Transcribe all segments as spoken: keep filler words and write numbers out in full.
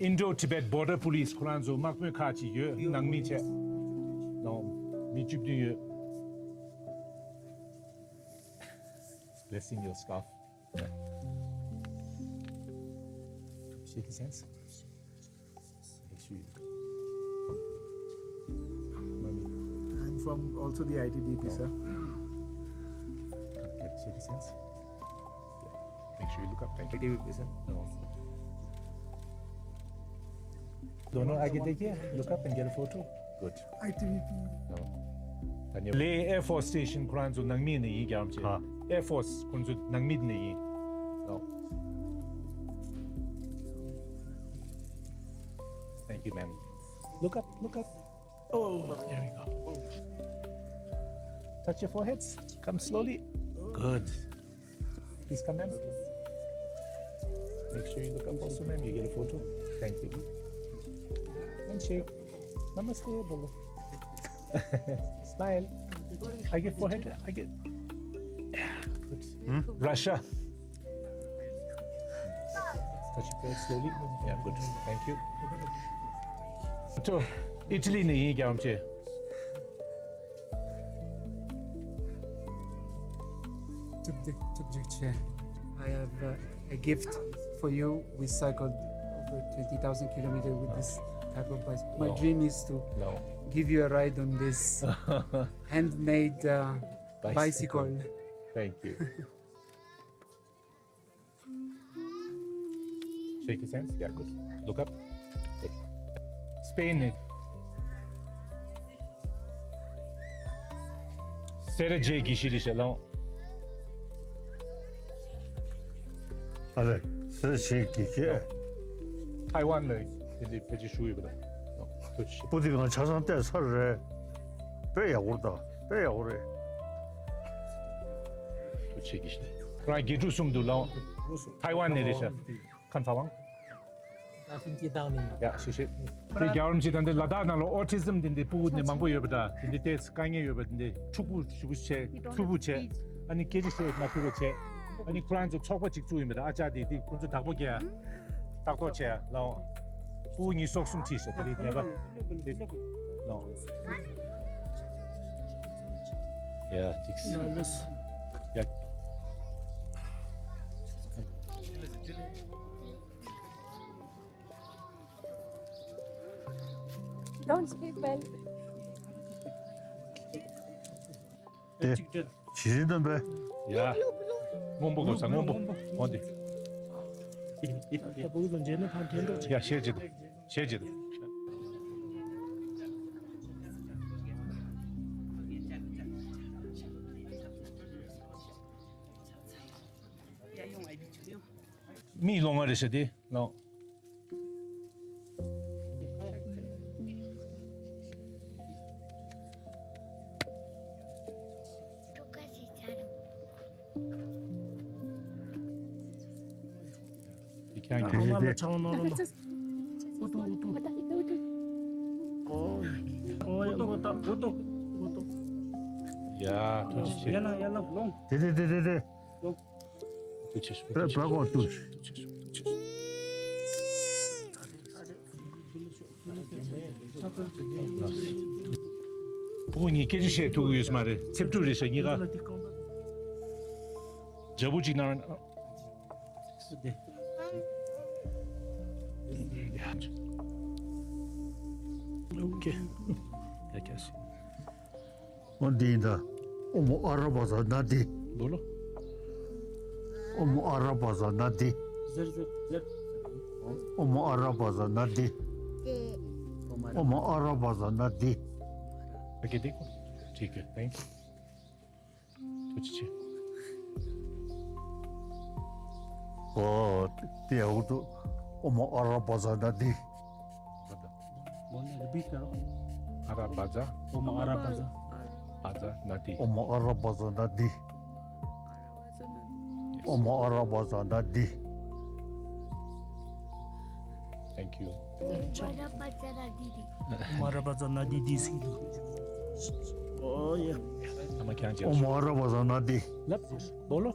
Indo Tibet Border Police ཁོ་རང་ཚོ་དམག་དཔོན་ཁག་ཅིག་ཡོད། ནང་མི་བྱས། ནང་མི་བཅུ་བདུན་ཡོད། Blessing your scarf. Shake his hands. Make sure you. I'm from also the I T B P, sir. Okay, shake his hands. Make sure you look up. Thank you. I T B P, sir. No. दोनों आगे देखिए, look up and get a photo. Good. I T B P. No. धन्यवाद. Leh Air Force Station ཁོ་རང་ཚོ་ནང་མི་ནས་ཡིན་རྒྱུ་རེད་ཅེ། ཨ། Air Force ཁོ་ཚོ་ནང་མི་ནས་ཡིན། No. Thank you, ma'am. Look up, look up. Oh, there we go. Touch your foreheads. Come slowly. Good. Please come in. Make sure you look up also, ma'am. You get a photo. Thank you. Handshake. Namaste, bolo. Smile. I get forehead. I get. Yeah, good. Hmm? Russia. Touch it very slowly. Yeah, good. Thank you. So, Italy ནས་ཡིན་རྒྱུ་རེད་ཅེ། ཐུགས་རྗེ་ཆེ། ཐུགས་རྗེ་ཆེ། I have uh, a gift for you. We cycled over twenty thousand kilometers with this type of bike. My No. dream is to No. give you a ride on this handmade uh, bicycle. Thank you. Shake his hands. Yeah, good. Look up. Good. Spain. Sera J Gishi ལ་ལོ། ཨ་ལེ། སེ་ཤེ་གི་ཁྱེད། ཐའེ་ཝན་ལ་དེ་འདྲའི་ཕལ་ཆེར་བཞུགས་ཡོད་པ་དང་། ཐུགས་རྗེ་ཆེ། པུ་ཏི་གང་ཆ་ཚང་བལྟས་ཚར་རེད། དཔེ་ཡག་པོ་རེད་ད། དཔེ་ཡག་པོ་རེད། ཐུགས་རྗེ་ཆེ། ཁྱེད་རང་དགེ་ཕྲུག་གསུམ་འདུག་ལགས། ཐའེ་ཝན་ནས་རེད་ཤག་ཁམས་ཚ་བང་། ཡ་ཤེས་ཤེས། དེ་རྒྱལ་བ་རིན་པོ་ཆེ་ད་འདི་ལ་དྭགས་ནང་ལ་ཨོ་ཊི་ཛིམ་དེ་འདྲའི་ཕྲུ་གུ་དེ་མང་པོ་ཡོད་པ་འདྲ། དེ་འདྲའི་ཏོག་ཙམ་དཀའ་ངལ་ཡོད་པ་དེ་འདྲའི་ཕྲུ་གུ་ཞེ་པོ་བྱས། ཕྲུ་གུ་བྱས། ཨ་ནི་སྐད་ཆ་བཤད་མ་ཐུབ་པ་བྱས། ཨ་ནི་ཁོ་རང་ཚོ་ཚོགས་པ་གཅིག་བཙུགས་ཡིན་པ་འདྲ། ཨ་ཅག་དེ་དེ་ཁོ་ཚོ་བདག་པོ་རྒྱག་ལྟ་རྟོག་བྱས་ལགས། ཕྲུ་གུ་གཉིས་སྲོག་ཤོར་ཤག་ད་རེས་ནད་པ་དེ་ལགས། ཡ་ཏིག་སི་ཡ། Don't sleep well. དེ། ཇི་ལྟར་འདོན་པས། ཡ། སྔོན་པོ་གོ་ས་སྔོན་པོ། འོ་དེ། ཡ་ཤེས་ཅི་དང་། ཤེས་ཅི་དང་། མིའི་ལོང་བ་རེད་ཤག་དེ་ལོང་། ཡ། ཐུགས་རྗེ་ཆེ། དེ་དེ་དེ་དེ་དེ། ལོང་། དེ་ཆེ་ཤོས། དེ་བ་གོ་ཏུ། ཕྲུ་གུ་གཉིས་སྐད་ཆ་བཤད་ཐུབ་ཀྱི་ཡོད་ས་མ་རེད། ཚེ་སྒྲུབ་རེད་ཤག་གཉིས་ཀ། ཇ་བུ་གཅིག་གནང་། ཨོ་ཁེ། ཡ་ཁྱེད་སུ། འོ་འདི་ཡིན་ད། ཨོ་མོ་ཨ་ར་བ་ཟ་ན་འདི། འདུག་ལོ། ཨོ་མོ་ཨ་ར་བ་ཟ་ན་འདི། ཟེར་ཟེར་ཟེར། ཨོ་མོ་ཨ་ར་བ་ཟ་ན་འདི། ཨོ་མོ་ཨ་ར་བ་ཟ་ན་འདི། ཨ་ཀེ་དེ་ཁོ། ཐིག་གེ། Thank you. ཐུགས་རྗེ་ཆེ། ཨོ། དེ་ཡག་པོ་འདུག་ཨོ་མོ་ཨ་ར་བ་ཟ་ན་འདི། One repeat करो। ཨ་ར་བ་ཛ། ཨོ་མ་ཨ་ར་བ་ཛ། བ་ཛ་ན་ཏི། ཨོ་མ་ཨ་ར་བ་ཛ་ན་ཏི། ཨོ་མ་ཨ་ར་བ་ཛ་ན་ཏི། Thank you. ཨོ་མ་ཨ་ར་བ་ཛ་ན་ཏི་ཏི་སི། ཨོ་ཡ། ཨ་མ་ཁྱང་ཅན། ཨོ་མ་ཨ་ར་བ་ཛ་ན་ཏི། ལབ་བོ་ལོ།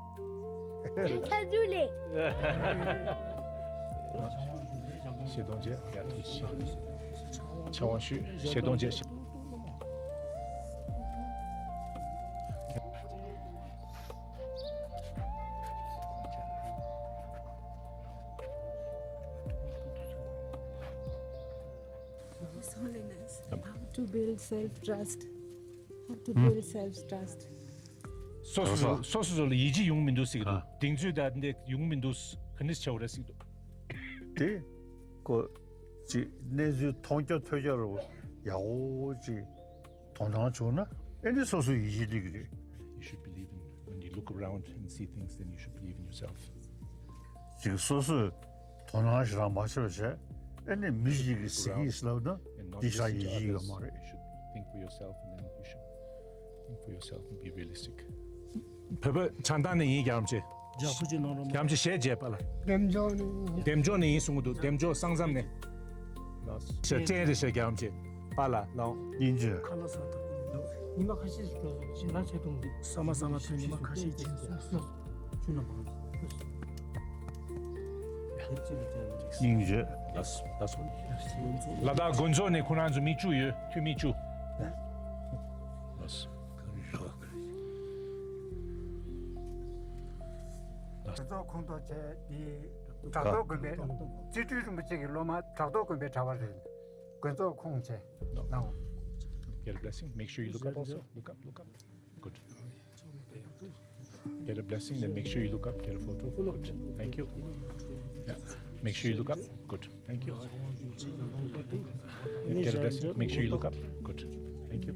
ཁ་ཟུ་ལེ། ཤེས་དོན་བྱེད། ཕྱག་དབང་ཞུས། ཤེས་དོན་བྱེད། His Holiness, how to build self trust. How to build self trust. སོ་སོ་སོ་སོ་སོ་ལ་ཡིད་ཆེས་ཡོང་མི་འདུག་ཟེར་གྱི་འདུག་ཨ། གདེང་ཚོད་དང་འདི་ཡོང་མི་འདུག་ག་འདྲ་བྱ་བ་རེད་ཟེར་གྱི་འདུག་དེ་ཀོ་ཅིག་གནས་ཚུལ་མཐོང་རྒྱ་ཐོས་རྒྱ་རུ་ཡག་པོ་ཅིག་དོ་སྣང་བྱུང་ན་ཨེ་ནི་སོ་སོ་ཡིད་ཆེས་སླེབས་ཀྱི་རེད། You should believe in, when you look around and see things, then you should believe in yourself. ཅིག་སོ་སོས་དོ་སྣང་ཞེ་དྲག་མ་བྱེད་པ་བྱས། ཨེ་ནི་མི་ཞིག་གིས་ཟེར་གྱི་ཡིན་ཟེར་ལབ་ན་འདི་ཞག་ཡིད་ཆེས་ཡོད་མ་རེད། You should think for yourself, and then you should think for yourself and be realistic. བོད་པ་བྱང་ཐང་ནས་ཡིན། རྒྱལ་བ་རིན་པོ་ཆེ། རྒྱལ་བ་རིན་པོ་ཆེ་གནང་རོགས་གནང་། རྒྱལ་བ་རིན་པོ་ཆེ་ཞལ་མཇལ་པ་ལ། འདེམ་འཇོག་ནས། འདེམ་འཇོག་ནས་ཡིན་གསུང་གི་འདུག་འདེམ་འཇོག་ས་མཚམས་ནས། ཞལ་སྤྲད་རེད་ཞལ། རྒྱལ་བ་རིན་པོ་ཆེ། པཱ་ལགས་ལགས། སྙིང་རྗེ། ཁ་ལག་ཟ་ཐུབ་ཀྱི་མི་འདུག་ཉི་མ་ཁ་ཤས་ཤིག་འགྲོ་སོང་། ཞལ་ལག་ཆད་གཏོང་གི། ས་མ་ས་མ་ཐོན། ཉི་མ་ཁ་ཤས་ཅིག་སོང་སོང་། ཆུ་ནང་བང་། སྙིང་རྗེ། ལགས་སོ། ལགས་སོ། ལ་དྭགས་དགོན་ཚོགས་ནས་ཁོ་རང་ཚོ་མི་བཅུ་ཡོད། འཐུས་མི་བཅུ། ལགས་སོ། དགོན་ཚོགས་ཁོངས་གཏོགས་བྱས་ཏེ། བྲག་ཐོག་དགོན་པའི་རྩིས་སྤྲུལ་རིན་པོ་ཆེ་གི་སློབ་མ་བྲག་ཐོག་དགོན་པའི་གྲྭ་པ་རེད། དགོན་ཚོགས་ཁོངས་བྱས་གནང་། Get a blessing. Make sure you look up also. Look up, look up. Good. Get a blessing, then make sure you look up. Get a photo. Good. Thank you. Yeah. Make sure you look up. Good. Thank you. Get a blessing. Make sure you look up. Good. Thank you.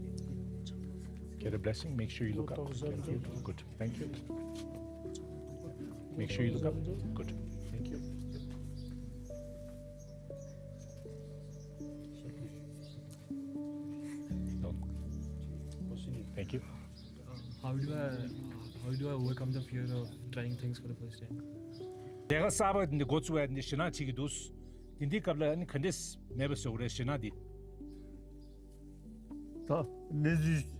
Get a blessing. Make sure you look up. Get a photo. Good. Thank you. Make sure you look up. Good. Thank you. Thank you. How do I, how do I overcome the fear of trying things for the first time? ལས་ཀ་གསར་པ་འདི་འགོ་བཙུགས་ཡ་འདི་ཞེད་སྣང་བྱེད་ཀྱི་འདུག་དེ་འདིའི་སྐབས་ལ་ཨ་ནི་ག་འདྲས་མེད་པ་བཟོ་གི་རེད། ཞེད་སྣང་འདི། ད་གནས་ཚུལ།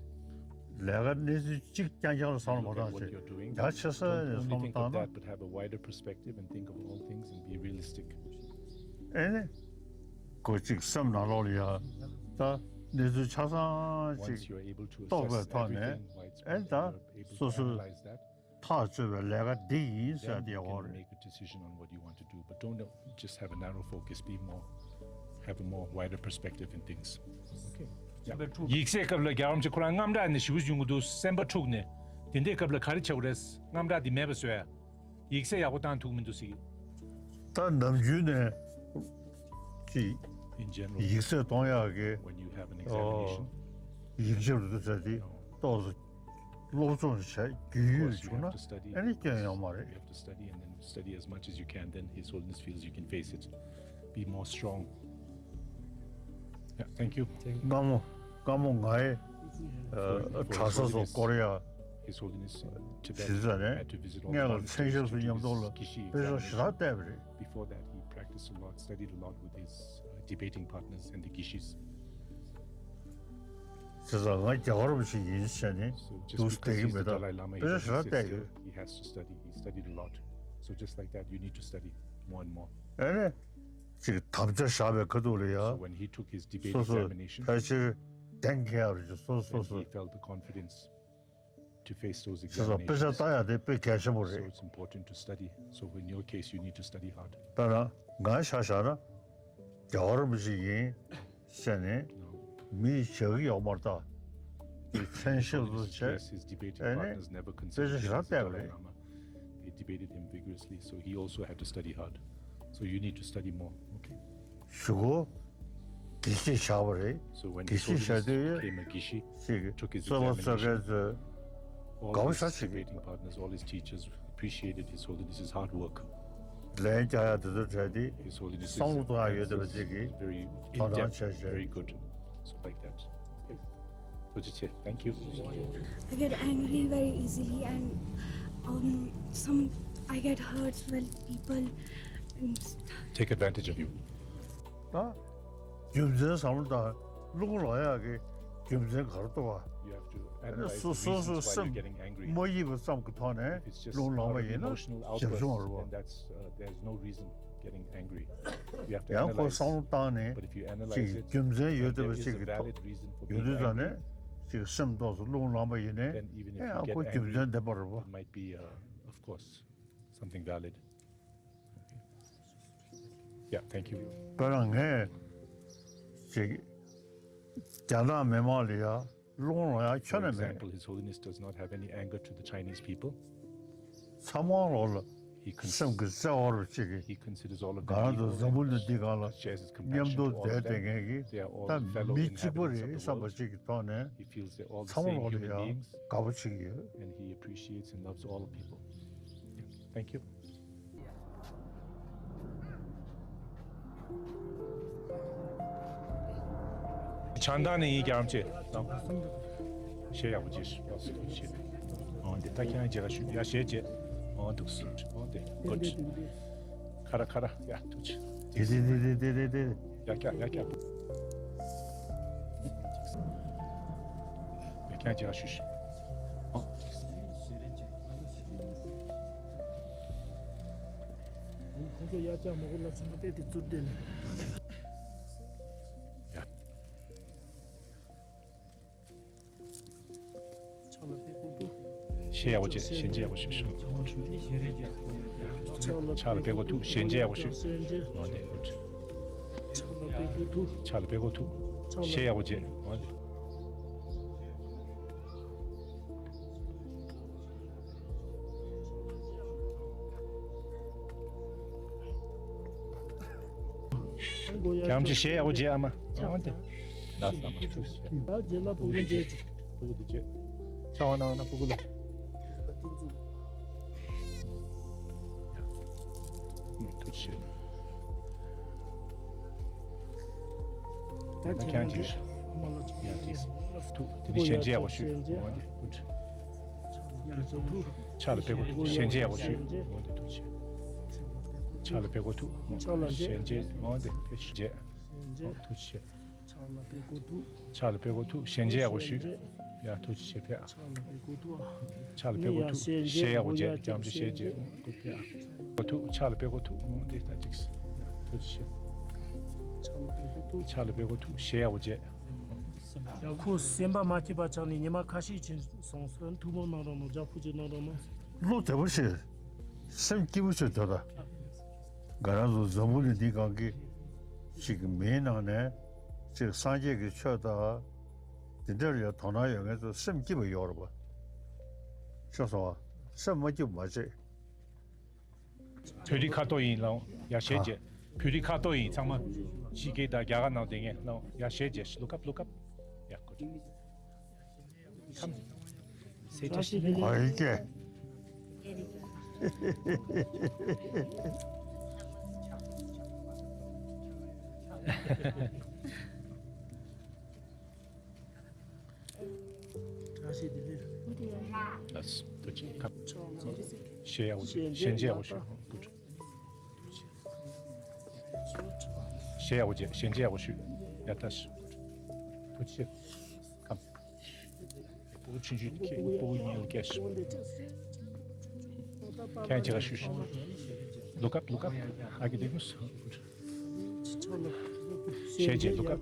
ལས་ཀ་གནས་ཚུལ་གཅིག་རྐྱང་རྐྱང་ལ་བསམ་བློ་མ་བཏང་བྱས། རྒྱ་ཆེ་ས་ནས་བསམ་བློ་བཏང་ན། But have a wider perspective and think of all things and be realistic. ཨེ་ནི། ཁོ་གཅིག་སེམས་ནང་ལོགས་ལ་ཡ། ད་གནས་ཚུལ་ཆ་ཚང་ཅིག་རྟོགས་པའི་ཐོག་ནས། ཨེ་ནི་ད་སོ་སོའི་ཐག་གཅོད་པའི་ལས་ཀ་འདི་ཡིན་ཟེར་ཏེ་ཡོང་བ་རེད། Make a decision on what you want to do, but don't just have a narrow focus. Be more, have a more wider perspective in things. Okay. Yeah. ཡིག་ཚད་སྐབས་ལ་རྒྱལ་བ་རིན་པོ་ཆེ་ཁོ་རང་དངངས་སྐྲག་ནས་ཞེ་པོ་ཡོང་གི་འདུག་སེམས་པ་འཁྲུགས་ནས། དེ་འདྲའི་སྐབས་ལ་ག་རེ་བྱ་དགོས་རེད། དངངས་སྐྲག་འདི་མེད་པ་བཟོ་ཡ། ཡིག་ཚད་ཡག་པོ་བཏང་ཐུབ་མི་འདུག་ཟེར་གྱི། ད་ནམ་རྒྱུན་ནས་ཅིག In general, ཡིག་ཚད་གཏོང་ཡག་གི when you have an examination, ཡིག་ཆ་རུ་དུ་ཟེར་དེ་ཏོག་ཙམ་སློབ་སྦྱོང་བྱས་རྒྱུས་ཡོད་བྱུང་ན་ཨ་ནི་སྐྱོན་ཡོད་མ་རེད། You have to study, and then study as much as you can. Then His Holiness feels you can face it. Be more strong. Yeah, thank you. སྔ་མོ་སྔ་མོ་ང་ཡི་གྲྭ་ས་སོགས་བསྐོར་ཡ། His Holiness in Tibet had to visit all the monasteries to do his Geshe examination. Before that, he practiced a lot, studied a lot with his uh, debating partners and the Geshis. བྱས་ཙང་ང་རྒྱལ་བ་རིན་པོ་ཆེ་ཡིན་ཟེར་ནས་འདུག་སེ་བསྡད་ཀྱི་མེད། ད་དཔེ་ཆ་ཞེ་དྲག་བལྟས་ཡོད། He has to study. He studied a lot. So just like that, you need to study more and more. ཨེ་ནས་ཅིག་དམ་བཅའ་བཞག་པའི་ཁ་ཐུག་ལ་ཡ། So when he took his debate examination, སོ་སོ་ཕལ་ཆེར་གདེང་འཁེལ་ཡ་རེད། སོ་སོ་སོ། He felt the confidence to face those examinations. དཔེ་ཆ་ལྟ་ཡ་དེ་དཔེ་གལ་ཆེན་པོ་རེད། So it's important to study. So in your case, you need to study hard. ད་ན་ང་ཆ་བཞག་ན་རྒྱལ་བ་རིན་པོ་ཆེ་ཡིན་ཟེར་ནས་མིས་བྱ་གི་ཡོད་མ་རེད། ད་དེ་མཚན་ཞིབ་ཏུ་བྱས། Yes, his debating partners never considered him as the Dalai Lama. They debated him vigorously, so he also had to study hard. So you need to study more. Okay. ཞུ་གོ་དགེ་བཤེས་བཞག་པ་རེད། So when དགེ་བཤེས་བཞག་དུས་ཅིག་རྩོད་པ་རྩོད་མཁན་ཚོས་དགའ་པོ་ཤ་ཆེ་གི། Debating partners, all his teachers appreciated His Holiness's hard work. ལན་རྒྱག་ཡ་དེ་ཚོ་བྲལ་ཏེ་His Holiness བསམ་བློ་གཏོང་ཡ་ཡོད་བསྡད་པ་ཅིག་གི་very དོ་སྣང་བྱས་བྱས། Very good. So like that. Okay. Thank you. I get angry very easily and um, some I get hurt when people um, take advantage of you. ད་རྒྱུ་མཚན་བསམ་བློ་བཏང་། རླུང་ལངས་ཡག་གི་རྒྱུ་མཚན་ག་རེ་འདུག་ག You have to analyze སོ་the སོ་reasons སོའི་why you're སེམས་getting angry. མ་ཡིད་པ་ཙམ་གྱི་ཐོག་ནས་If it's just རླུང་ལངས་out པ་of ཡིན་ན་emotional ཞེ་པོ་outburst, བྱུང་བ་རེད་པ། Then that's, uh, there's no reason getting angry. You have to ཡང་ཁོ་analyze. བསམ་བློ་བཏང་ནས་But if you analyze ཅིག་it, རྒྱུ་མཚན་ཡོད་then བསྡད་པ་there is ཅིག་a གི་ཐོག valid reason for ཡོད་being དུས་ཙང་angry. ནས་ཅིག་སེམས་ཐོག་སུ་རླུང་ལངས་པ་ཡིན་ནའི་Then even if you ཡང་get ཁོ་རྒྱུ་angry, མཚན་ལྡན་པ་རེད་པ། It might be, uh, of course, something valid. Okay. Yeah, thank you. དཔེར་ན་ངས་ཅིག་རྒྱ་ནག་མི་མང་ལ་ཡ་རླུང་ལངས་ཡ་ཁྱོན For ནས་མེད། Example, His Holiness does not have any anger to the Chinese people. ཚང་མ་ལོག་ལ་He cons- སེམས་ཀྱི་བརྩེ་བ་རུ་ཅིག་གིས། He considers all of the ང་རང་ཚོ་people འཛམ་བུ་གླིང་འདི་སྒང་ལ shares his མཉམ་compassion དུ to all བསྡད་of བསྡད་them. མཁན་གྱི་They are all ད་fellow མི་གཅིག་པ་inhabitants of རེད་the བསམ་པ world. ཅིག་གི་ཐོག་ནས། He feels they're all the ཚང་མ་same ལོག་ལ་human ཡང beings དགའ་པོ་བྱེད་ཀྱི་ཡོད། And he appreciates and loves all of people. Yeah. Thank you. ཆང་བཏང་ནས་ཡིན་རྒྱག་རམ་ཆེ། གཞས་ཡག་པོ་བྱས་ཤིག་ཨོ་འདི་ད་ཁྱེད་རང་རྗེས་ལ་ཞུ་ཡ་གཞས་བྱས། ཨོ་འདུག་སེ་ཨོ་འདི་གོ་ཁ་ར་ཁ་ར་ཡ་ཐུགས་རྗེ་ཆེ། དེ་དེ་དེ་དེ་དེ་དེ་དེ། ཡ་ཀྱ་ཡ་ཀྱ། ཡ་ཀྱ་རྗེས་ལ་ཞུ་ཤིག་ཨོ། ཁོང་ཚོ་ཡ་ཀྱ་མོ་གོ་ལ་ཆུང་མ་བལྟས་ཏེ་བཙུར་བསྡད་ནས། ཡ། གཞས་ཡག་པོ་བྱས། གཞས་འཇེ་ཡག་པོ་ཞུ་ཞུ། ཕྱག་ལ་པད་ཀོ་ཐུག་གཞས་འཇེ་ཡག་པོ་ཞུ། ཨོ་དེ་ཕྱག་ལ་པད་ཀོ་ཐུག་གཞས་ཡག་པོ་བྱས། ཨོ་དེ། རྒྱམ་ཆི་གཞས་ཡག་པོ་བྱས་ཨ་མ། ཨོ་དེ། ལགས་སམ། ད་རྗེས་ལ་སྤུ་གུ་འདྲེས་ཀྱི། སྤུ་གུ་འདི་བྱས། ཚ་བ་གནང་ན་སྤུ་གུ་ལ། ཐུགས་རྗེ་ཆེ། ད་ཁྱེད་རང་གིས་ཡ་དེ་ཐུགས་དེ་ནི་གཞས་འཇེ་ཡག་པོ་ཞུ། འོ་དེ་ཕྱག་ལ་པད་ཀོ་ཐུག་གཞས་འཇེ་ཡག་པོ་ཞུ། འོ་དེ་ཐུགས་རྗེ་ཆེ། ཕྱག་ལ་པད་ཀོ་ཐུག་གཞས་འཇེ། འོ་དེ་ཕྱག་འཇེ། འོ་ཐུགས་རྗེ་ཆེ། ཕྱག་ལ་པད་ཀོ་ཐུག་གཞས་འཇེ་ཡག་པོ་ཞུ། ཡ་ཐུགས་རྗེ་ཆེ་ཕེབས། ཕྱག་ལ་པད་ཀོ་ཐུག་ཕྱག་ལ་པད་ཀོ་ཐུག་གཞས་ཡག་པོ་བྱས། རྒྱམ་ཆི་གཞས་འཇེ་ཕེབས། ཀོ་ཐུག་ཕྱག་ལ་པད་ཀོ་ཐུག་འོ་དེ་ད་ཅིག་ཐུགས་རྗེ་ཆེ། ཕྱག་ལ་པད་ཀོ་ཐུག་གཞས་ཡག་པོ་བྱས། ཁོ་སེམས་པ་མ་སྐྱིད་པ་ཆགས་ནས་ཉི་མ་ཁ་ཤས་ཕྱིན་སོང་ཟེར། ཐུགས་ཕམ་གནང་རོགས་གནང་། རྒྱབ་ཁུག་ཅིག་གནང་རོགས་གནང་། བློ་བདེ་པོ་བྱེད། སེམས་སྐྱིད་པོ་བྱེད་དོ། ད་ང་རང་ཚོ་འཛམ་བུ་གླིང་འདི་སྒང་གི་ཅིག་མིའི་ནང་ནས་ཅིག་སངས་རྒྱས་ཀྱི་ཆོས་དང་དེ་འདྲར་ཡང་དོ་སྣང་ཡོད་མཁན་ཚོ་སེམས་སྐྱིད་པ་ཡོད་རེད་པ། ཤེས་སོང་ང་། སེམས་མ་སྐྱིད་པ་མ་བྱེད། བོད་རིགས་ཁ་ཐོར་ཡིན་ལགས། ཡ་གཞས་བྱས། བོད་རིགས་ཁ་ཐོར་ཡིན་ཚང་མ། ཕྱི་རྒྱལ་དང་རྒྱ་གར་ནང་བསྡད་མཁན་ལགས། ཡ་གཞས་བྱས། Look up, look up. Yeah, good. Come. Say just. ཨོ་ཡེ་ཀེ། བཀྲ་ཤིས་བདེ་ལེགས། ལགས་སོ། ཐུགས་རྗེ་ཆེ། ཁམས། གཞས་ཡག་པོ་ཞུ། གཞས་འཇེ་ཡག་པོ་ཞུ། གཞས་ཡག་པོ་བྱས། གཞས་འཇེ་ཡག་པོ་ཞུ། ཡ་ད་ཞུ། ཐུགས་རྗེ་ཆེ། ཁམས། སྤུ་གུ་ཆུང་ཆུང་ཁྱེད་སྤུ་གུ་གཉིས་ལ་སྐད་ཞུ། ཁྱེད་ཅི་ག་ཞུ་ཞུ། Look up, look up. ཨ་ཀི་དེ་གུ་སུ། གཞས་འཇེ། Look up.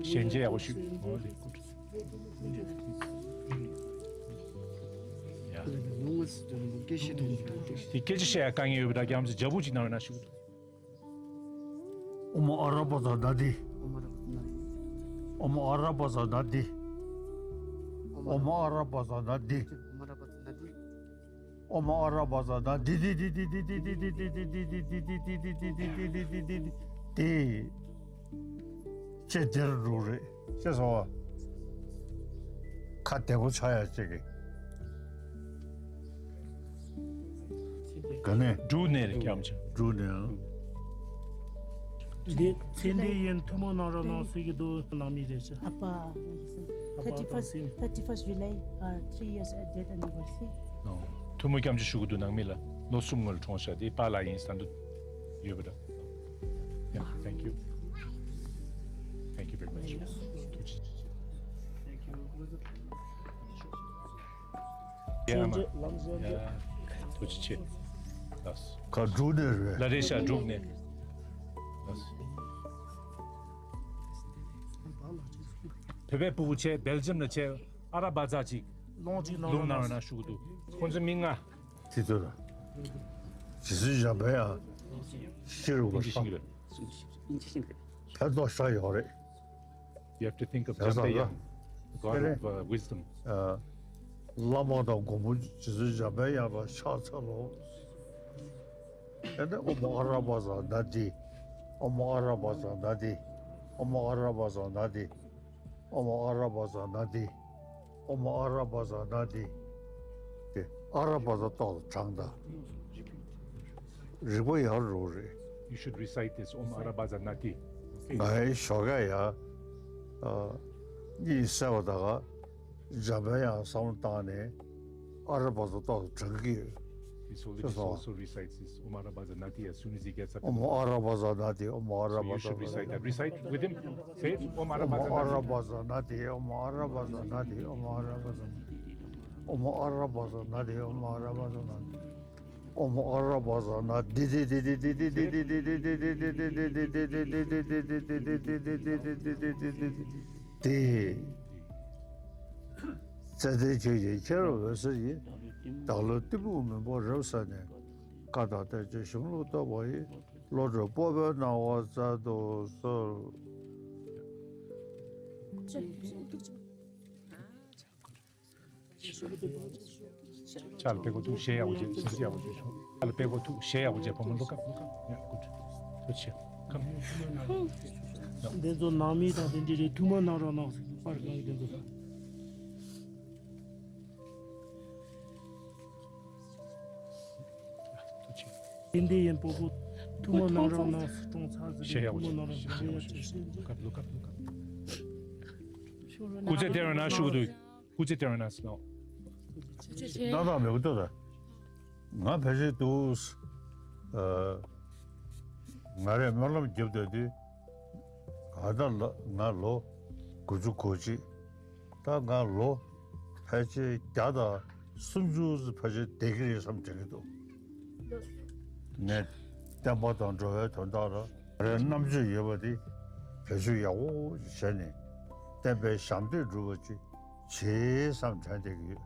གཞས་འཇེ་ཡག་པོ་ཞུ། འོ་ལེ། ཡ། དེ་སྐད་ཆ་བཤད་ཡ་དཀའ་ངལ་ཡོད་པ་འདྲ། རྒྱ་མཚོ་རྒྱ་སྦུག་ཅིག་ནང་ཡོད་ན་ཞུ། ཨོཾ་ཨ་ར་པ་ཙ་ན་དྷཱིཿ། ཨོཾ་ཨ་ར་པ་ཙ་ན་དྷཱིཿ། ཨོཾ་ཨ་ར་པ་ཙ་ན་དྷཱིཿ། ཨོཾ་ཨ་ར་པ་ཙ་ན་དྷཱིཿ། དེ་ལྕེ་དེར་འགྲོ་རེད། ཤེས་སོང་ང་། ཁ་བདེ་པོ་ཆགས་ཡ་ཅིག་གི། ག་ནས། འབྲུག་ནས་རེད། རྒྱ་མཚོ། འབྲུག་ནས་ཨང་། འདི་ཚེ་འདས་ཡིན། ཐུགས་སྨོན་གནང་རོགས་གནང་ཟེར་གྱི་འདུག་ནང་མི་རེད་ཤག་ཨ་ཕ། ཨ་ཕ་དང་སྲིང་། Thirty-first July, uh, three years, uh, death anniversary. ཨོ། ཐུགས་སྨོན་སྐྱབས་འཇུག་ཞུ་གི་འདུག་ནང་མི་ལ། ལོ་གསུམ་སྔོན་ལ་གྲོངས་ཤག་དེ་པཱ་ལགས་ཡིན་ཟེར་འདུག་ཡོད་པ་འདྲ། Yeah, thank you. Thank you very much. ཡ་མ། ཡ། ཐུགས་རྗེ་ཆེ། ལགས། ག་འབྲུག་ནས་རེད། ལ་རེ་ཤ་འབྲུག་ནས། ལགས། བོད་པའི་ཕྲུ་གུ་བྱས་སྦེལ་ཇམ་ལ་བྱས་ཨ་ར་བ་ཛ་ཅིག་ལུང་ཅིག་ནང་ལུང་ནང་ན་བཞུགས་འདུག་ཁོང་ཚོ་མི་ལྔ། དེ་ཚོ་ལ་རྗེ་བཙུན་འཇམ་པའི་དབྱངས་ཤེས་རབ་ཀྱི་ཕན་ཐོགས་ཤ་ཡོད་རེད། You have to think of Jambeyang, the god of, uh, wisdom. བླ་མ་དང་མགོན་པོ་རྗེ་བཙུན་འཇམ་པའི་དབྱངས་ལ་ཕྱག་འཚལ་ལོ། ཨེ་ནས་ཨོཾ་ཨ་ར་བ་ཛ་ན་དྷཱིཿ། ཨོཾ་ཨ་ར་བ་ཛ་ན་དྷཱིཿ། ཨོཾ་ཨ་ར་བ་ཛ་ན་དྷཱིཿ། ཨོཾ་ཨ་ར་བ་ཛ་ན་དྷཱིཿ། ཨོཾ་ཨ་ར་བ་ཛ་ན་དྷཱིཿ། དེ་ཨ་ར་བ་ཛ་ཏོག་ཙམ་དྲངས་དང་། རིག་པ་ཡར་འགྲོ་རེད། You should recite this, Om Arabazanati. ང་ཡི་ཞོགས་ཀས་ཡ། ཨ། གཉིད་སད་པ་ད་ག་འཇམ་པའི་དབྱངས་བསམ་བློ་བཏང་ནས་ཨ་ར་བ་ཛ་ཏོག་ཙམ་དྲངས་ཀྱི་ཡོད། This holy priest also recites this Om Arabazanati as soon as he gets up. ཨོཾ་ཨ་ར་བ་ཛ་ན་དྷཱིཿ། ཨོཾ་ཨ་ར་བ་ཛ། So you should recite that. Recite with him. Say it. Om Arabazanati. ཨོཾ་ཨ་ར་བ་ཛ་ན་དྷཱིཿ། ཨོཾ་ཨ་ར་བ་ཛ་ན་དྷཱིཿ། ཨོཾ་ཨ་ར་བ་ཛ་ན་དྷཱིཿ། ཨོཾ་ཨ་ར་བ་ཛ་ན་དྷཱིཿ། ཨོཾ་ཨ་ར་བ་ཛ་ན་དྷཱིཿ། ཨོཾ་ཨ་ར་བ་ཛ་ན་དྷཱིཿ། དྷཱིཿ། ཚེ་འདིར་ཁྱོད་ཀྱི་ཁྱེད་རང་འོད་ཟེར་ཡིན། བདག་བློའི་གཏི་མུག་མུན་པ་རབ་བསལ་ནས། བཀའ་དང་བསྟན་བཅོས་གཞུང་ལུགས་རྟོགས་པ་ཡི། བློ་གྲོས་སྤོབས་པའི་སྣང་བ་སྩལ་དུ་གསོལ། ཕྱག་ལ་པད་ཀོ་ཐུག་ཞེ་ཡག་པོ་བྱས། ཞེ་ཡག་པོ་བྱས། ཕྱག་ལ་པད་ཀོ་ཐུག་ཞེ་ཡག་པོ་བྱས། བུ་མོ་look up, look up. Yeah, good. ཐུགས་རྗེ་ཆེ། Come. འདི་ཚོ་ནང་མི་དང་དེ་འདྲ་རེད། ཐུགས་སྨོན་གནང་རོགས་གནང་ཟེར། པར་གང་གི་འདི་ཚོ། དེ་འདི་ཡིན། སྤོ་བོ་ཐུགས་སྨོན་གནང་རོགས་གནང་ཟེར། གྲོངས་ཚར་ཟེར། ཞེ་ཡག་པོ་བྱས། ཐུགས་སྨོན་གནང་རོགས་གནང་། ཞེ་ཡག་པོ་བྱས། Look up, look up, look up. སྐུ་ཚེ་བརྟན་པར་གནང་ཞུ་གི་འདུག་སྐུ་ཚེ་བརྟན་པར་གནང་ཟེར་ནོ། ཐུགས་རྗེ་ཆེ། ན་ད་མེད་གི་འདུག་ད། ང་ཕལ་ཆེར་འདུག་ཨ། ང་རས་སྨོན་ལམ་རྒྱབ་སྡོད་དུས། ད་ལྟ་ལ་ང་ལོ་དགུ་བཅུ་གོ་གཅིག་ད་ང་ལོ་ཕལ་ཆེར་བརྒྱ་དང་སུམ་ཅུ་ཙམ་ཕལ་ཆེར་བསྡད་ཀྱི་རེད་བསམ་དྲན་གྱི་འདུག་ངས་བསྟན་པ་དང་འགྲོ་བའི་དོན་དག་ལ་རེ་རྣམ་དཔྱོད་ཡོད་པ་དེ་བེད་སྤྱོད་ཡག་པོ་བྱས་ནས་བསྟན་པའི་ཞབས་འདེགས་སྒྲུབ་པ་ཅིག་བྱེད་བསམ་དྲན་བསྡད་ཀྱི་ཡོད།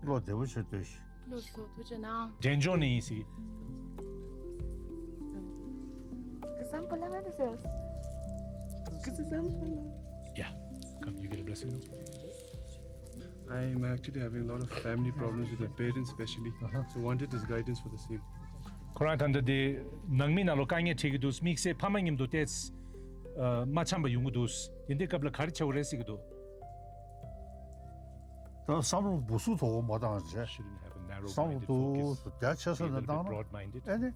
བློ་བདེ་པོ་བྱེད་སྡོད་ཤིག་ལགས་སོ། ཐུགས་རྗེ་གནང་། འབྲས་ལྗོངས་ནས་ཡིན་ཟིག Kızım bulamadı söz. Kızım bulamadı. Yeah, come, you get a blessing. I'm actually having a lot of family problems with my parents, especially. Uh-huh. So wanted this guidance for the same. ཁོ་རང་ད་ལྟ་དེ་ནང་མི་ནང་ལོ་དཀའ་ངལ་འཕྲད་ཀྱི་འདུག་དམིགས་བསལ་ཕ་མ་མཉམ་དུ་ཏོག་ཙམ་མ་འཆམ་པ་ཡོང་གི་འདུག་དེ་འདྲའི་སྐབས་ལ་ག་རེ་བྱ་དགོས་རེད་ཟེར་གྱི་འདུག་ད་བསམ་བློ་སྦུ་སུ་དོག་པོ་མ་བཏང་བྱས། Shouldn't have a narrow བསམ་བློ་minded དུ་focus. རྒྱ་ཆེ་ས་Be a ནས་little བཏང་ན། Broad minded. ཨེ་ནི།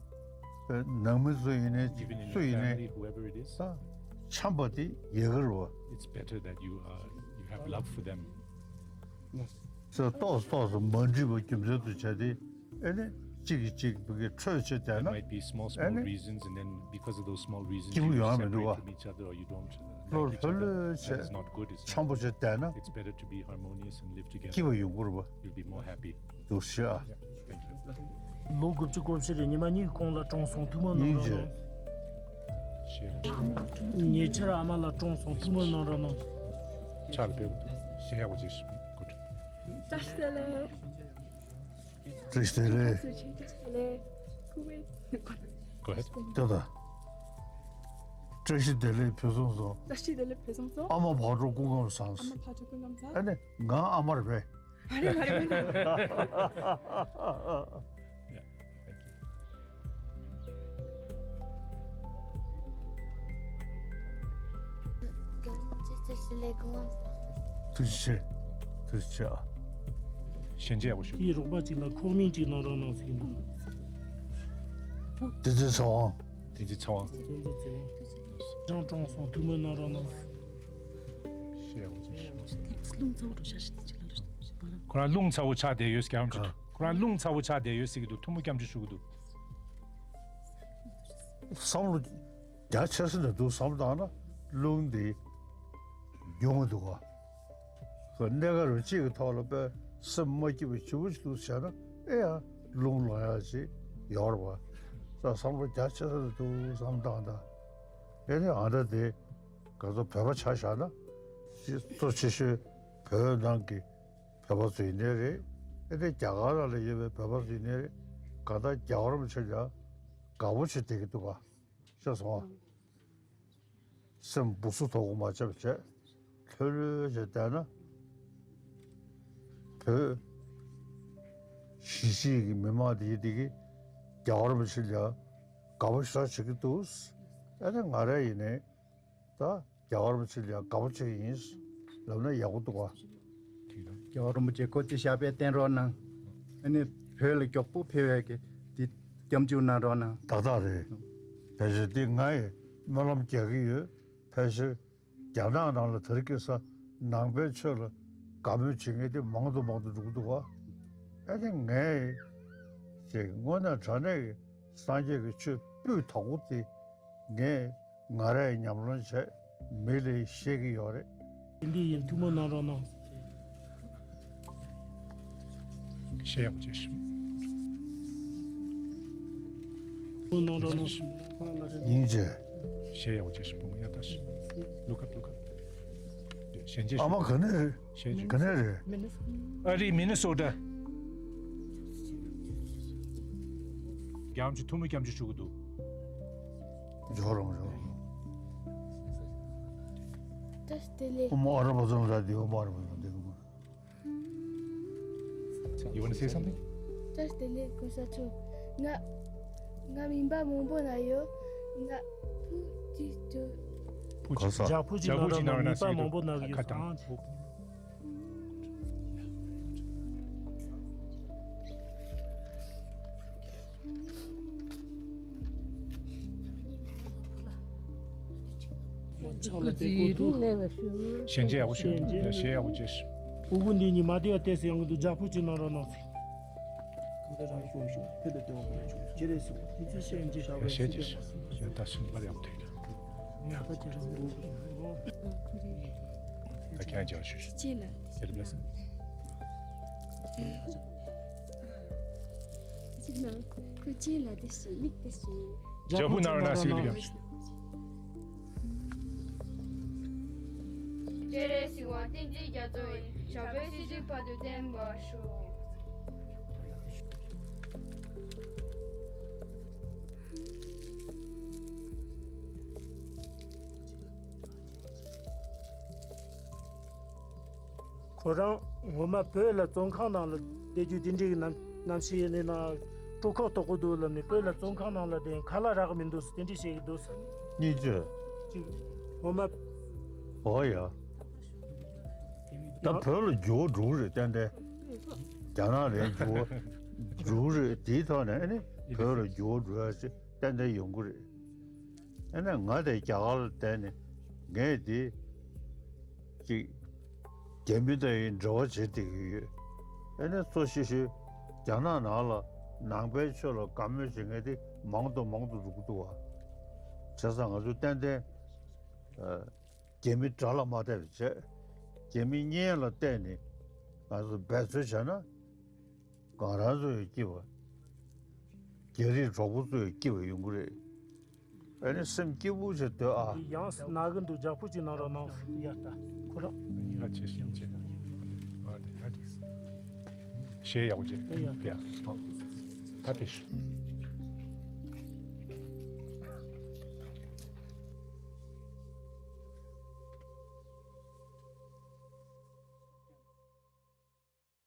ནང་མི་ཚོ་ཡིན་ནའི་Even in སུ་your ཡིན་ནའི། Family, whoever it is, ད་འཆམ་པ་དེ་ཡག་གི་རེད་བ། It's better that you are, you have love for them. ས་ཏོག་ཙམ་ཏོག་ཙམ་མ་འགྲིག་པ་རྒྱུ་མཚན་དུ་བྱས་ཏེ། ཨེ་ནི། གཅིག་གིས་གཅིག་བུ་གི་འཕྲོད་བྱེད་བསྡད་ན། There might be small, small ཨེ་ནི། Reasons, and then because of those small reasons, སྐྱིད་པོ་you ཡོང་མི་འདུག་separate བ། From each other, or you don't, uh, like each other. བློ་ལྷོད་ལྷོད་བྱས། That is not good. It's འཆམ་པོ་not བྱས་བསྡད་ན། It's better to be harmonious and live together. སྐྱིད་པ་ཡོང་གི་རེད་བ། You'll be more happy. འདུག་ཤག Thank you. ལོ་དགུ་བཅུ་གོ་བཞི་རེད། ཉི་མ་གཉིས་ཀྱི་གོང་ལ་གྲོངས་སོང་། ཐུགས་སྨོན་གནང་རོགས་གནང་། ཞེས། ཉེ་ཆར་ཨ་མ་ལགས་གྲོངས་སོང་། ཐུགས་སྨོན་གནང་རོགས་གནང་། ཕྱག་ལ་ཕེབས། ཞེས་ཡག་པོ་བྱས། Good. བཀྲ་ཤིས་བདེ་ལེགས། བཀྲ་ཤིས་བདེ་ལེགས། བཀྲ་ཤིས་བདེ་ལེགས། Go ahead. ལྟོས་དང་། བཀྲ་ཤིས་བདེ་ལེགས་ཕུན་སུམ་ཚོགས། བཀྲ་ཤིས་བདེ་ལེགས་ཕུན་སུམ་ཚོགས། ཨ་མ་བག་དྲོ་སྐུ་ཁམས་བཟང་། ཨ་མ་བག་དྲོ་སྐུ་ཁམས་བཟང་། ཨ་ནི་ང་ཨ་མ་རེད་པས། ཨ་རེ་ཨ་རེ། Yeah, thank you. ཐུགས་རྗེ་ཆེ། ཐུགས་རྗེ་ཆེ། ཨ། ཞལ་མཇལ་ཡག་པོ་ཞུ། དེའི་རོགས་པ་གཅིག་ལ་ཁོག་སྨན་གཅིག་གནང་རོགས་གནང་ཟེར་གྱི་འདུག་བསྟན་འཛིན་ཚེ་དབང་། བསྟན་འཛིན་ཚེ་དབང་། བསྟན་འཛིན་ཚེ་དབང་། ཅང་གྲོངས་སོང་། ཐུགས་སྨོན་གནང་རོགས་གནང་། ཞེས་ཡག་པོ་ཞུ། རླུང་ཚ་བོ་འགྲོ་ཤག་ཤི་ཅི་ལ་རུ་ཤི་པ་ར། ཁོ་རང་རླུང་ཚ་བོ་ཆགས་བསྡད་ཡོད་ཟེར་གྱི་རེད། ཁོ་རང་རླུང་ཚ་བོ་ཆགས་བསྡད་ཡོད་ཟེར་གྱི་འདུག་ཐུགས་སྨོན་སྐྱབས་འཇུག་ཞུ་གི་འདུག་བསམ་བློ་རྒྱ་ཆེ་ས་ནས་འདུག་བསམ་བཏང་ན་རླུང་འདི་རྒྱུ་མི་འདུག་ག་གནས་སྐབས་རུ་གཅིག་གི་ཐོག་ལ་དཔེ་སེམས་མ་སྐྱིད་པ་ཞེ་པོ་ཅིག་འདུག་བྱས་ན་ཨེ་ཡ་རླུང་ལངས་ཡ་ཅིག་ཡོད་རེད་པ། ས་བསམ་བློ་རྒྱ་ཆེ་ས་རེད་འདུག་བསམ་བཏང་ད། ཨེ་ནི་ཨ་འདྲ་དེ་ག་ཚོད་བོད་པ་ཆ་བཞག་ན་ཅིག་གཙོ་ཆེ་ཤོས་བོད་ནང་གི་བོད་པ་ཚོ་ཡིན་ནའི་རེད། ཨེ་ནི་རྒྱ་གར་ནང་ལ་ཡོད་པའི་བོད་པ་ཚོ་ཡིན་ནའི་རེད། གང་ལྟར་རྒྱལ་བ་རིན་པོ་ཆེ་ལ་དགའ་པོ་བྱེད་བསྡད་ཀྱི་འདུག་ག་ཤེས་སོང་ཨ། སེམས་སྦུག་སུ་དོག་པོ་མ་བྱས་པ་བྱས། ལྷོད་ལྷོད་བྱས་བསྡད་ན། བོད་གཞིས་བྱེས་ཀྱི་མི་མང་དེ་དེ་གི་རྒྱལ་བ་རིན་པོ་ཆེ་ལ་དགའ་པོ་ཞེ་དྲག་བྱེད་ཀྱི་འདུག་ཨ་ནི་ང་རང་ཡིན་ནའི་ད་རྒྱལ་བ་རིན་པོ་ཆེ་ལ་དགའ་པོ་བྱེད་ཀྱི་ཡིན་ལབ་ན་ཡག་པོ་འདུག་ག་རྒྱལ་བ་རིན་པོ་ཆེ་སྐུ་ཚེ་ཞབས་པད་བརྟན་རོགས་གནང་། ཨ་ནི་བོད་ལ་མགྱོགས་པོ་ཕེབས་པའི་གི་དེ་སྐྱབས་འཇུག་གནང་རོགས་གནང་། ཏག་ཏག་རེད། ཕལ་ཆེར་འདི་ང་ཡི་སྨོན་ལམ་རྒྱག་གི་ཡོད། ཕལ་ཆེར་རྒྱ་ནག་ནང་ལ་དེ་རིང་ཁ་སང་ནང་པའི་ཆོས་ལ་དགའ་མོས་བྱེད་མཁན་དེ་མང་དུ་མང་དུ་འགྲོ་གི་འདུག་ག་ཨ་ནི་ངས་ཅིག་དངོས་གནས་དྲང་གནས་ཀྱི་སངས་རྒྱས་ཀྱི་ཆོས་སྤུས་དག་པོ་དེ་ངས་ང་རས་ཉམས་ལེན་བྱས་མི་ལ་བཤད་ཀྱི་ཡོད་རེད། འདི་ཡིན། ཐུགས་སྨོན་གནང་རོགས་གནང་། བཤད་ཡག་པོ་བྱས་ཤིག་ཐུགས་སྨོན་གནང་རོགས་གནང་། སྙིང་རྗེ། བཤད་ཡག་པོ་བྱས་ཤིག་བུ་མོ་ཡ་ད་ཤི། Look up, look up. གཞན་ཅི་ཨ་མ་ག་ནས་རེད། གཞན་ཅི། ག་ནས་རེད། ཨ་རི་མི་ནི་སོ་ཊ། རྒྱ་མཆོག་ཐུ་མི་རྒྱ་མཆོག་བཞུགས་ཀྱི་འདུག་འཇོག་རོགས་འཇོག་རོགས། བཀྲ་ཤིས་བདེ་ལེགས། ཨོ་མ་ཨ་ར་པ་ཙང་ར་དེ་ཨོ་མ་ཨ་ར་པ་ཙང་དེ་གི་མ། You wanna say something? བཀྲ་ཤིས་བདེ་ལེགས་གོང་ས་མཆོག་ང་ང་མིན་པ་མང་པོ་ན་ཡོད། ང་བུ་གཅིག་ཅུ། བུ་གཅིག་ག་ས། ཇག་པོ་གཅིག་ན་ར་ན་མིན་པ་མང་པོ་ན་ཡོད། ཁ་ཐང་། ཕྱག་ལ་བལྟས་སྐོར་དུ། ཞལ་མཇལ་ཡག་པོ་ཞུ། ཞལ་མཇལ་ཡག་པོ་བྱས་ཤིག་ཕྲུ་གུ་འདི་གཉིས་མ་བསྡད་ཡ་ཏོག་ཙམ་ཡོང་གི་འདུག་ཇག་པོ་གཅིག་གནང་རོགས་གནང་ཟེར། གང་ལྟར་རང་ཤོག་ཤོག་ཕེབས་པའི་ལྟེ་བ་མ་ཆུང་ཅེ་རེ་སི་ཁོ་ཚོས་ཞལ་མཇལ་ཞག་པའི་ཞལ་མཇལ་ཞག་པའི་ད་ཤིང་པར་ཡག་ཐོས་ད། ཡག་པ་ཅེ་རེ་སི་ད་ཁྱེད་ཅག་ཞུ་ཞུ། ཅེ་ལ་ཅེ་ལ་སི། ཅེ་ལ་ཁོ་ཅེ་ལ་དེ་ཞིག་མིག་དེ་ཞིག་ཇ་ཕུ་ནར་ན་སི་ལི་ཡང་། སྤྱན་རས་གཟིགས་དབང་བསྟན་འཛིན་རྒྱ་མཚོ་ཡི། ཞབས་པད་སྲིད་མཐའི་བར་དུ་བརྟན་པར་ཤོག་ཁོ་རང་ངོ་མ་བོད་ལ་བཙོན་ཁང་ནང་ལ་བསྡད་རྒྱུ་དེ་འདྲའི་གི་རྣམ་རྣམ་ཤེས་ཡིན་ན་སྤྲོ་ཁོག་དོག་པོ་འདུག་ལབ་ནས། བོད་ལ་བཙོན་ཁང་ནང་ལ་བསྡད་ཁ་ལག་རག་གི་མི་འདུག་ཟེར་དེ་འདྲ་བཤད་ཀྱི་འདུག་ཟེར། གཉིས་བརྗོད། ཅིག་ངོ་མ། ཨོ་ཡ། ད་བོད་ལ་འགྱུར་བ་འགྲོ་གི་རེད་ཏན་ཏན། རྒྱ་ནག་ལ་འགྱུར་བ་འགྲོ་གི་རེད། དེའི་ཐོག་ནས་ཨ་ནི་བོད་ལ་འགྱུར་བ་འགྲོ་ཡ་ཅིག་ཏན་ཏན་ཡོང་གི་རེད། ཨ་ནི་ང་དེ་རྒྱ་གར་ལ་བསྡད་ནས་ངས་དེ་ཅིག་རྒྱ་མི་དང་ཡི་འབྲེལ་བ་བྱེད་བསྡད་ཀྱི་ཡོད། ཨ་ནི་གཙོ་ཆེ་ཤོས་རྒྱ་ནག་ནང་ལ་ནང་པའི་ཆོས་ལ་དགའ་མོས་བྱེད་མཁན་དེ་མང་དུ་མང་དུ་འགྲོ་གི་འདུག་བ། བྱས་ཙང་ང་ཚོ་ཏན་ཏན་རྒྱ་མི་དགྲ་ལ་མ་བལྟས་པ་བྱས། རྒྱ་མི་གཉེན་ལ་བལྟས་ནས་ང་ཚོ་འབད་རྩོལ་བྱས་ན། གང་རང་ཚོ་ཡི་སྐྱིད་པ། རྒྱ་རིགས་གྲོགས་པོ་ཚོ་ཡི་སྐྱིད་པ་ཡོང་གི་རེད། ཨ་ནི་སེམས་སྐྱིད་པོ་བྱས་སྡོད་ཨ། ཡང་ན་གི་འདུག་ཇག་པོ་གཅིག་གནང་རོགས་གནང་ཟེར། ཡ་ད་ཁོ་རང་། ཡ་ཆེ་ཞིང་ཆེ། ཨ་དེ་ཨ་དེ། ཞེས་ཡག་པོ་བྱས། ཡ་ཡ། ཡ། ད་དེ་ཞུ།